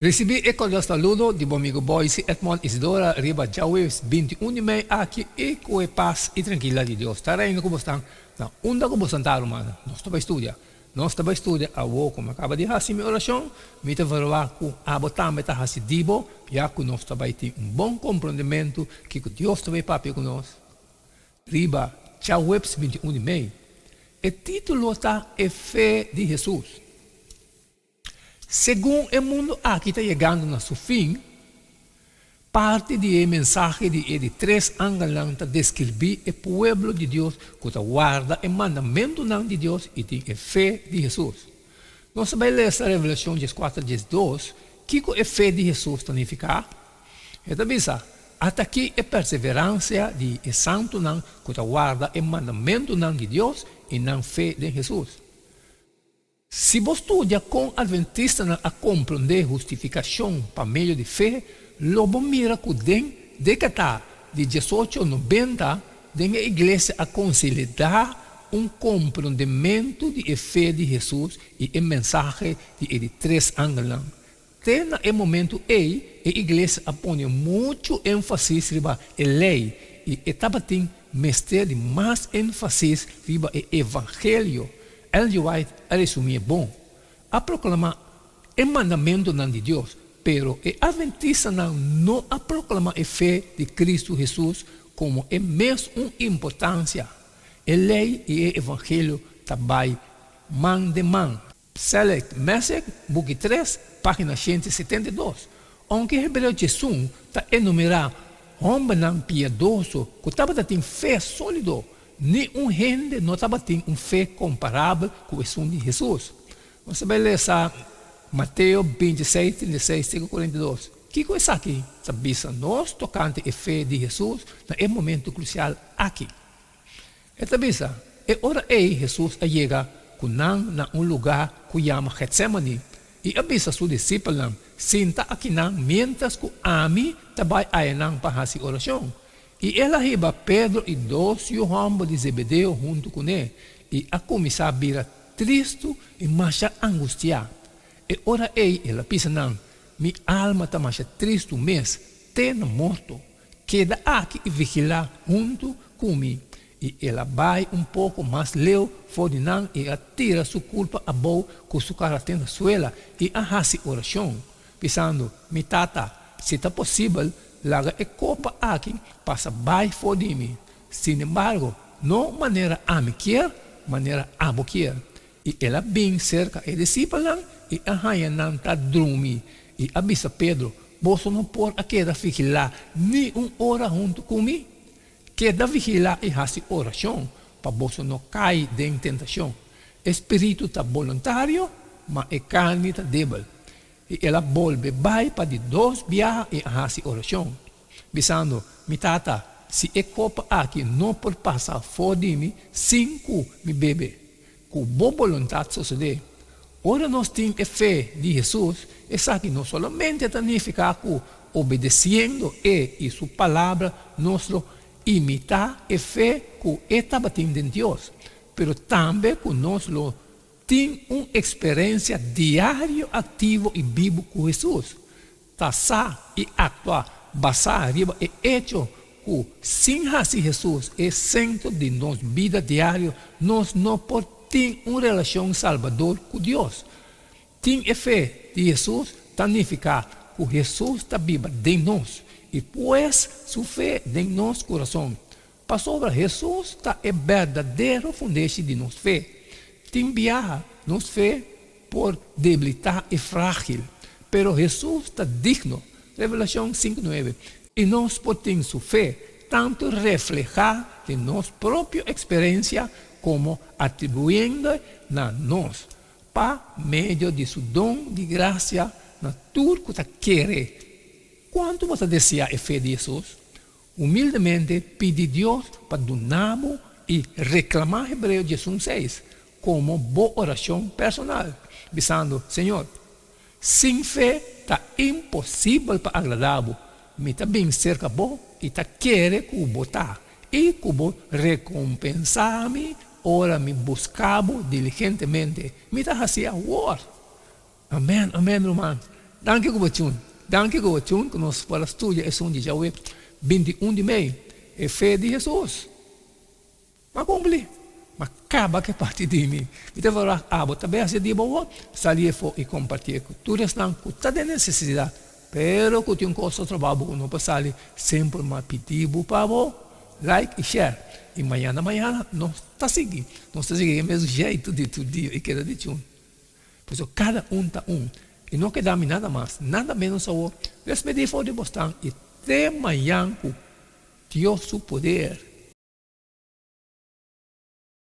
Risibí e kordial saludo di bo amigo Boyce Edmond Isidora riba djaweves 21 di mei aki i ku e pas i trankilidat di Dios ta reina ku bosnan na unda ku bosan ta rumannan. Nos ta bai studia. Nos ta bai studia awo ku mi a kaba di hasi mi orashon. Mi ta verwagt ku abo tambe ta hasi di bo ya ku nos ta bai tin un bon komprondementu kiko Dios ta bai papia ku nos riba djaweves 21 di mei. E título ta E Fe di Hesus. Segun e mundu aki ta yegando na su fin, parti di e mensahe di e di tres angelnan ta deskribí e pueblo di Dios ku ta warda e mandamentunan di Dios i tin e fe di Hesus. Nos ta bai lesa Revelashon dieskuater diesdos kiko e fe di Hesus ta nifiká. E ta bisa, Ata aki e perseveransia di e santunan ku ta warda e mandamentunan di Dios i nan fe den Hesus. Si bo studia kon adventistanan a komprondé hustifikashon pa medio di fe, lo bo mira ku den dékada di diesocho nobenta den e iglesia a konsolidá un komprondementu di e fe di Hesus i e mensahe di e di tres angelnan. Te na e momentu ei, e iglesia a pone muchu énfasis riba e lei i e tabatin mester di mas énfasis riba e evangelio. Ellen G. White a resumí e bon, A proklamá e mandamentunan di Dios, pero e adventistanan no a proklamá e fe di Kristu Hesus komo e mes un importansia. E lei i e evangelio ta bai man den man. Select Message, buki tres, página 172. Ounke Hebreo 11 ta enumerá hòmbernan piadoso ku tabata tin fe sólido, ni un hende no tabatin un fe komparabel ku esun di Hesus. Nos ta bai lesa Mateo 26, 36 te ku 42. Kiko esaki ta bisa nos tokante e fe di Hesus na e momentu krusial aki? E ta bisa, E ora ei Hesus a yega ku nan na un lugá ku yama Getsémani i a bisa su disipelnan, Sinta akinan miéntras ku ami ta bai ayanan pa hasi orashon. I el a hiba Pedro i dos yu hòmber di Zebedeo huntu kuné i a kuminsá bira tristu i masha angustiá. E ora ei el a bisa nan, Mi alma ta masha tristu mes, te na morto. Keda aki i vigilá huntu ku mi. I el a bai un poko mas leu for di nan i a tira su kurpa abou ku su kara te na suela i a hasi orashon, bisando, Mi Tata, si ta posibel, laga e kopa aki pasa bai for di mi. Sinembargo, no manera ami kier, manera abo kier. I el a bin serka e disipelnan i a haña nan ta drumi, i a bisa Pedro, Boso no por a keda vigilá ni un ora huntu ku mi? Keda vigilá i hasi orashon pa boso no kai den tentashon. E spiritu ta boluntario, ma e karni ta debel. I el a bolbe bai pa di dos biaha i a hasi orashon, bisando, Mi Tata, si e kopa aki no por pasa for di mi sin ku mi bebe, ku bo boluntat sosodé. Ora nos tin e fe di Hesus, esaki no solamente ta nifiká ku obedesiendo e i su Palabra nos lo imitá e fe ku e tabatin den Dios, pero tambe ku nos lo tin un eksperensia diario aktivo i bibu ku Hesus. Ta sa i aktua basá riba e echo ku sin hasi Hesus e sentro di nos bida diario, nos no por tin un relashon salbador ku Dios. Tin e fe di Hesus ta nifiká ku Hesus ta biba den nos i pues su fe den nos kurason. Pasobra Hesus ta e berdadero fundeshi di nos fe. Tin biaha nos fe por debilitá i frágil, pero Hesus ta digno, Revelashon sinku nuebe, i nos por tin su fe tantu reflehá den nos propio eksperensia komo atribuiendo na nos pa medio di su don di grasia na tur ku ta kere. Kuantu bo ta deseá e fe di Hesus? Humildemente pidi Dios pa duna bo i reklamá Hebreo 11 seis komo bo orashon personal, bisando, Señor, sin fe ta imposibel pa agradá bo. Mi ta bin serka bo i ta kere ku bo ta i ku bo rekompensá mi ora mi buska bo diligentemente. Mi ta hasi awor. Amèn, amèn, ruman. Danki ku bo tune. Danki ku bo tune ku nos por a studia esun di djawe 21 di mei, e fe di Hesus. M'a kumpli. M'a kaba ku e parti di mi. Mi ta verwagt abo ta bay hasi di bo wou, sali efo i kompartié ku tur esnan ku ta den nesesidat, pero ku tin un kos otro bou bo ku no por sali, semper m'a pidi bo pa bo like i share. I mañana mañana nos ta sigui. Nos ta sigui e mes jeitu di tur dia i keda di tune. Pasobra kada un ta un. I no keda mi nada mas, nada menos awor. Despedí for di bosnan i te mañan ku Dios su poder.